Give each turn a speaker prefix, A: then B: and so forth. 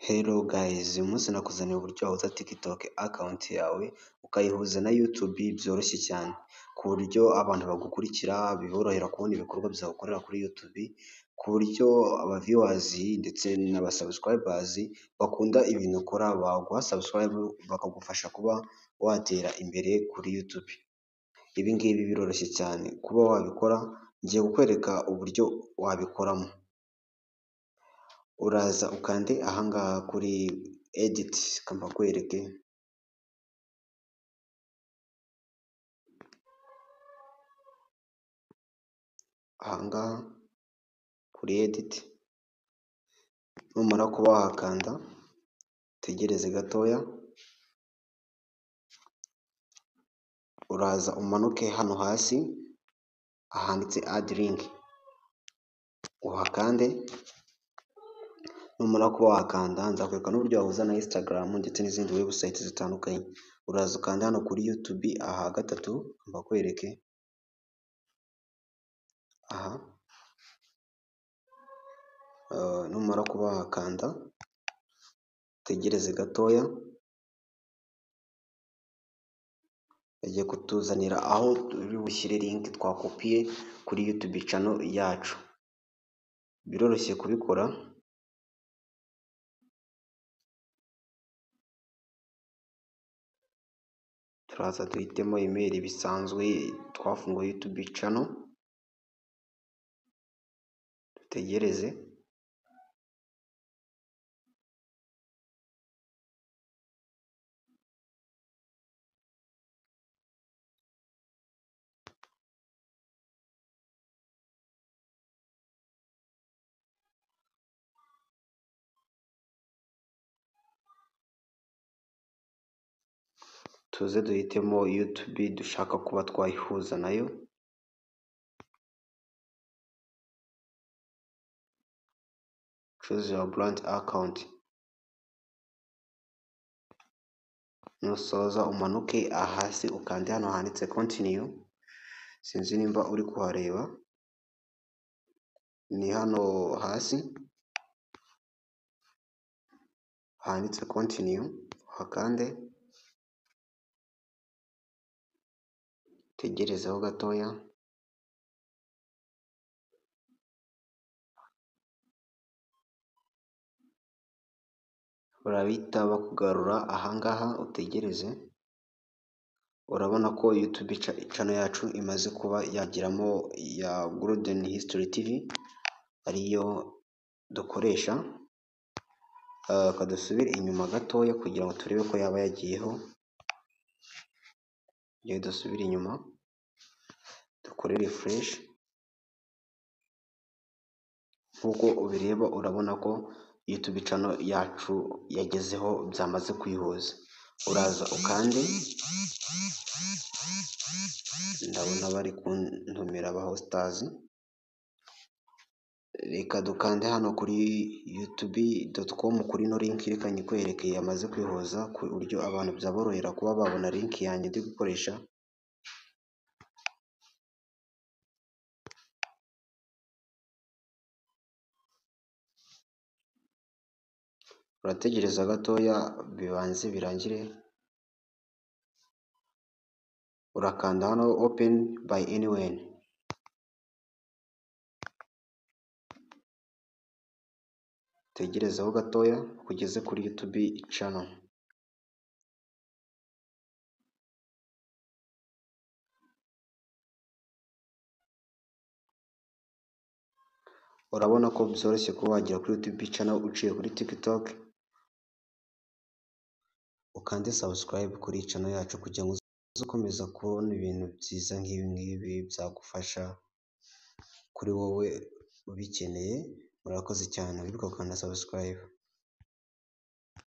A: Hello guys, uyu munsi nakuzaniye uburyo wahuza TikTok account yawe ukayihuza na YouTube byoroshye cyane, ku buryo abantu bagukurikira biborohera kubona ibikorwa byawe ukorera kuri YouTube, ku buryo aba viewers ndetse n'aba subscribers bakunda ibintu ukora baguha subscribe bakagufasha kuba watera imbere kuri YouTube. Ibi ngibi biroroshye cyane kuba wabikora, ngiye kukwereka uburyo wabikoramo. Uraza ukande ahangaha kuri edit, reka mbakwereke. Ahangaha kuri edit, numara kuba wahakanda utegereze gatoya, uraza umanuke hano hasi ahanditse add link uhakande. Numara kuba wahakanda nzakwereka n'uburyo wahuza na Instagram ndetse n'izindi website zitandukanye. Uraza ukanda hano kuri YouTube aha gatatu mbakwereke aha. Numara kuba wahakanda utegereze gatoya, bagiye kutuzanira aho turi bushyire link twakopiye kuri YouTube channel yacu. Biroroshye kubikora. Turaza duhitemo email bisanzwe twafunguye YouTube channel, dutegereze. Tuze duhitemo YouTube dushaka kuba twayihuza nayo. Choose your brand account. Nusoza umanuke hasi ukande hano handitse continue. Sinzi nimba uri kuhareba, ni hano hasi handitse continue, uhakande utegerezeho gatoya. Barahita bakugarura ahangaha utegereze. Urabona ko YouTube channel yacu imaze kuba yagiramo ya Golden History TV ariyo dukoresha. Reka dusubire inyuma gatoya kugira ngo turebe ko yaba yagiyeho. Iyo dusubire inyuma dukore refresh, nkuko ubireba urabona ko YouTube channel yacu yagezeho, byamaze kwihuza. Uraza ukande, ndabona bari kuntumira aba hosters. Reka dukande hano kuri youtube.com kuri ino link, reka nyikwereke yamaze kwihuza ku buryo abantu byaborohera kuba babona link yanjye ndi gukoresha. Urategereza gatoya bibanze birangire. Urakanda hano open by anyone. Utegerezeho gatoya kugeze kuri YouTube channel. Urabona ko byoroshye kuba wagera kuri YouTube channel uciye kuri TikTok. Ukande subscribe kuri channel yacu kugira ngo uze ukomeza kubona ibintu byiza nk'ibi ngibi byagufasha kuri wowe ubikeneye. Murakoze cyane, wibuke gukanda subscribe.